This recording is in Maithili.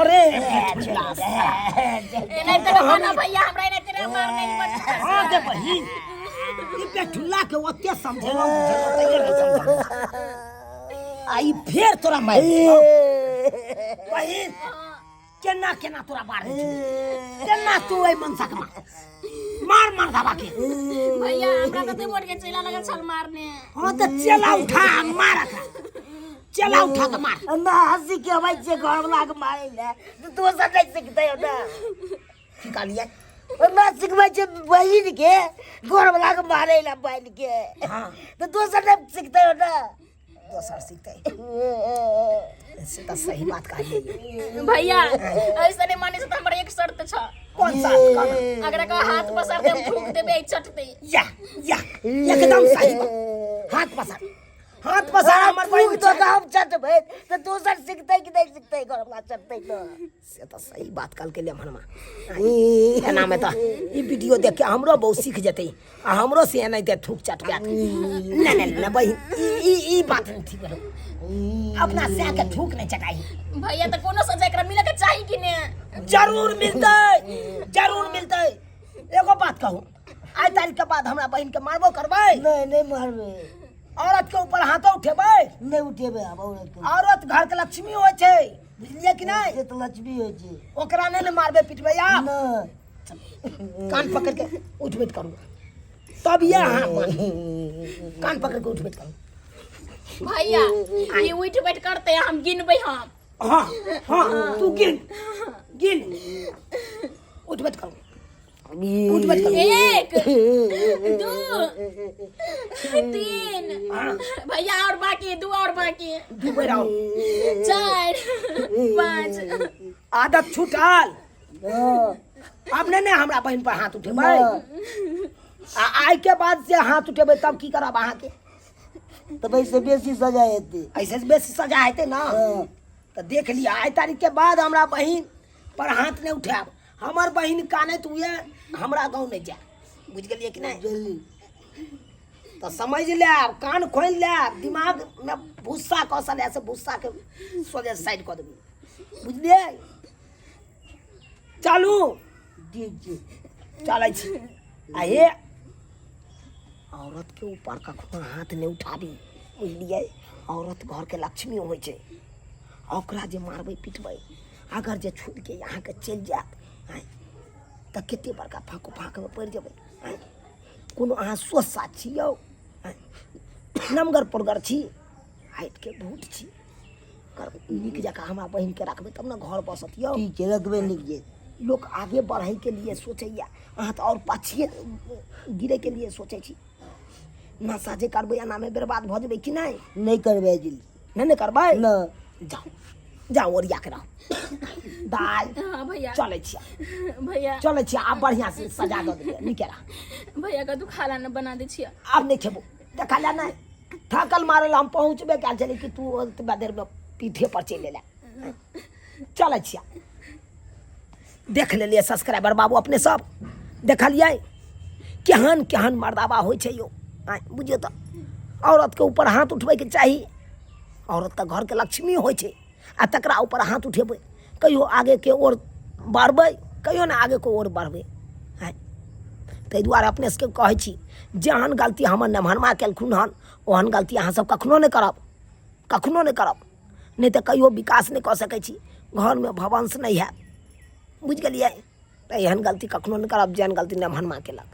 अरे एनाहिते रहो ना भैया, हमरा एनाहिते रे मारने नहीं बच। हाँ के बहिन, ई पेठुल्ला के ओते समझेलहुँ बुझेलहुँ तैयो नहि समझल। आ ई फेर तोरा मारि देलकौ। बहिन, केना केना तोरा मारै छौ, केना तू एहि मनसा के मार मार मार दाबा के। भैया, हमरा कते मोट के चेला लगल छल मारने। हाँ तऽ चेला उठा आ मार एकरा, चेला उठा के मार। ना हंसी के अबै छै घर वाला के मारै ले तऽ दोसर नहि सिखतै ओना। की कहलियै? ना सिखबै छै बहिन के घर वाला के मारै ले बहिन के। हाँ। तऽ दोसर नहि सिखतै ओना। दोसर सिखतै से तऽ सही बात कहलियै। भैया, ऐसे नहीं माने से तो हमर एक शर्त छ। कौन सा? कौन? अगर का हाथ पसार दे, हम थूक देबे चटते। या या, एकदम सही बात। हाथ पसार, हाथ पसार हमर बहिन। थूक दो तऽ हम चटबै तऽ दोसर सिखतै कि नहि सिखतै? घर वाला चटतै तऽ। से तऽ सही बात कहलकै लेमहनमा। एना में तऽ ई वीडियो देख के हमरो बहुत सीख जेतै आ हमरो से एनाहिते थूक चटका। नहि नहि नहि बहिन, ई ई ई बात नहीं ठीक भेलो। अपना सै के थूक नहीं चटाई। भैया, तऽ कोनो सजा एकरा मिले के चाही कि ने? जरूर मिलतै, जरूर मिलतै। एगो बात कहू, आइ तारीख के बाद हमरा बहिन के मारबो करबै? नहि, नहि मारबै। औरत के ऊपर हाथो उठेबै? नहि उठेबै आब औरत के। औरत घर के लक्ष्मी होइ छै, बुझलियै कि नहि? से तऽ लक्ष्मी होइ छै। ओकरा नहि ने मारबै पिटबै आब? नहि। कान पकड़ के उठ बैठ करू तब ये। हाँ, कान पकड़ के उठ बैठ करू। भैया, ई उठ बैठ करते, हम गिनबै हम। हाँ हाँ, तू गिन गिन। उठ बैठ करू, उठ बैठ करू। 1, 2, 3 भैया, और बाकी 2 और बाकी। 2 बेर आओ। 4, 5। आदत छूटल? हँ। आब नहि ने हमरा बहिन पर हाथ उठेबै? आ आइ के बाद से हाथ उठेबै तब की करब अहाँके? तब एहिसँ बेसी सजा हेतै। ऐसे बेसी सजा हेतै ने? हँ। तऽ देख लिअ, आइ तारीख के बाद हमरा बहिन पर हाथ नहि उठायब। हमर बहिन कानैत हुए हमरा गाँव नहि जाय, बुझि गेलियै कि नहि? जल्दी। तऽ समझ लेब, कान खोलि लेब, दिमागमे भुस्सा कसल है से भुस्साके सोझे साइड कऽ देबै, बुझलियै? चलू। ठीक छै। चलै छी। आ हे, औरत के ऊपर कखनो हाथ नहि उठाबी, बुझलियै? औरत घरके लक्ष्मी होइ छै। ओकरा जे मारबै पिटबै, अगर जे छोड़िके अहाँके चलि जायत आँय, तऽ कते बड़का फाँको फाँकमे पड़ि जेबै आँय। कोनो अहाँ स्वस्थ साथ छी यौ आँय? नमगर पोरगर छी, हाइटके बहुत छी। कर नीक जकाँ हमरा बहिनके रखबै तब ने घर बसत यौ। ठीक छै, रखबै नीक जे। लोक आगे बढ़ैके लिए सोचैया, अहाँ तऽ आओर पाछिए गिरैके लिए सोचै छी। नशा जे करबै, एनामे बर्बाद भऽ जेबै कि नहि? नहि करबै जल्दी। नहि ने करबै? नहि। जाउ जाउ, ओरिया के रहू दाइ। हाँ भैया। चलै छियै। भैया। चलै छियै। आब बढ़िआँ से सजा दऽ देलियै, नीके रह। भैया का तू खाना न बना दे छियै। आब नहि खेबो, देखा ले नहि थाकल मारल हम पहुँचबे कयल छली कि तू ओतबा देरमे पीठे पर चलि एला। चलै छियै। देख लेलियै सब्सक्राइबर बाबू, अपने सब देखलियै केहन केहन मर्दाबा होइ छै यौ। आँय बुझियौ तऽ, औरतके ऊपर हाथ उठबैके चाही? औरत तऽ घरके लक्ष्मी होइ छै आ तकरा ऊपर हाथ उठेबै, कहियो आगेके ओर बढ़बै? कहियो ने आगेके ओर बढ़बै। आँय, ताहि दुआरे अपने सबके कहै छी, जेहन गलती हमर नमहरमा केलखुन हन, ओहन गलती अहाँ सब कखनो नहि करब, कखनो नहि करब। नहि तऽ कहियो विकास नहि कऽ सकै छी, घरमे भवंश नहि हैत, बुझि गेलियै? तऽ एहन गलती कखनो नहि करब जेहन गलती नमहनमा केलक।